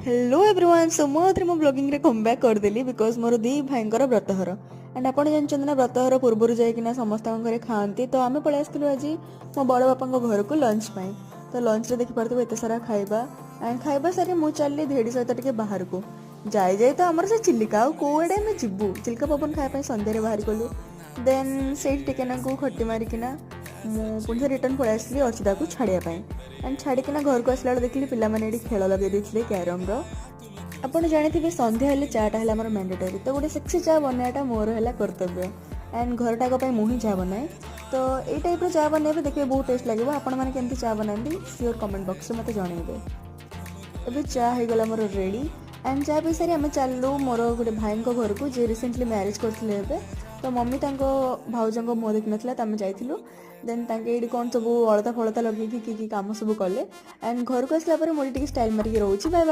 Hello everyone, show ମୁଁ ଆଉଥରେ ମୋ ବ୍ଲଗିଂରେ କମ୍ ବ୍ୟାକ୍ କରିଦେଲି, because ମୋର ଦି ଭାଇଙ୍କର ବ୍ରତଘର। ଆଣ୍ଡ ଆପଣ ଜାଣିଛନ୍ତି ନା, ବ୍ରତଘର ପୂର୍ବରୁ ଯାଇକିନା ସମସ୍ତଙ୍କ ଘରେ ଖାଆନ୍ତି। ତ ଆମେ ପଳେଇ ଆସିଥିଲୁ ଆଜି ମୋ ବଡ଼ ବାପାଙ୍କ ଘରକୁ ଲଞ୍ଚ ପାଇଁ। ତ ଲଞ୍ଚରେ ଦେଖିପାରୁଥିବେ ଏତେ ସାରା ଖାଇବା। ଆଣ୍ଡ ଖାଇବା ସାରି ମୁଁ ଚାଲିଲି ଧେଡ଼ି ସହିତ ଟିକେ ବାହାରକୁ। ଯାଇ ଯାଇ ତ ଆମର ସେ ଚିଲିକା, ଆଉ କୋଉଆଡ଼େ ଆମେ ଯିବୁ? ଚିଲିକା ପବନ ଖାଇବା ପାଇଁ ସନ୍ଧ୍ୟାରେ ବାହାରି ଗଲୁ। ଦେନ୍ ସେଇଠି ଟିକେ ନାକୁ ଖଟି ମାରିକିନା ମୁଁ ପୁଣି ଥରେ ରିଟର୍ନ ପଳେଇ ଆସିଲି ଅର୍ଚିତାକୁ ଛାଡ଼ିବା ପାଇଁ। ଆଣ୍ଡ ଛାଡ଼ିକିନା ଘରକୁ ଆସିଲା ବେଳେ ଦେଖିଲି ପିଲାମାନେ ଏଠି ଖେଳ ଲଗେଇ ଦେଇଥିଲେ କ୍ୟାରମର। ଆପଣ ଜାଣିଥିବେ, ସନ୍ଧ୍ୟା ହେଲେ ଚାଟା ହେଲା ଆମର ମ୍ୟାଣ୍ଡେଟୋରୀ। ତ ଗୋଟେ ସେକ୍ସି ଚା ବନେଇବାଟା ମୋର ହେଲା କର୍ତ୍ତବ୍ୟ। ଆଣ୍ଡ ଘରଟାକ ପାଇଁ ମୁଁ ହିଁ ଚା ବନାଏ। ତ ଏଇ ଟାଇପ୍ର ଚା ବନେଇବେ, ଦେଖିବେ ବହୁତ ଟେଷ୍ଟ ଲାଗିବ। ଆପଣମାନେ କେମିତି ଚା ବନାନ୍ତି, ସିଓର କମେଣ୍ଟ ବକ୍ସରେ ମୋତେ ଜଣେଇବେ। ଏବେ ଚା ହେଇଗଲା ମୋର ରେଡ଼ି। ଆଣ୍ଡ ଚା ପିଇ ସାରି ଆମେ ଚାଲିଲୁ ମୋର ଗୋଟେ ଭାଇଙ୍କ ଘରକୁ, ଯିଏ ରିସେଣ୍ଟଲି ମ୍ୟାରେଜ୍ କରିଥିଲେ ଏବେ। ତ ମମି ତାଙ୍କ ଭାଉଜଙ୍କ ମୁହଁ ଦେଖିନଥିଲା, ତ ଆମେ ଯାଇଥିଲୁ। ଦେନ୍ ତାଙ୍କେ ଏଇଠି କ'ଣ ସବୁ ଅଳତା ଫଳତା ଲଗେଇକି କି କି କାମ ସବୁ କଲେ। ଆଣ୍ଡ ଘରକୁ ଆସିଲା ପରେ ମୁଁ ଏଠି ଟିକେ ଷ୍ଟାଇଲ୍ ମାରିକି ରହୁଛି। Bye bye.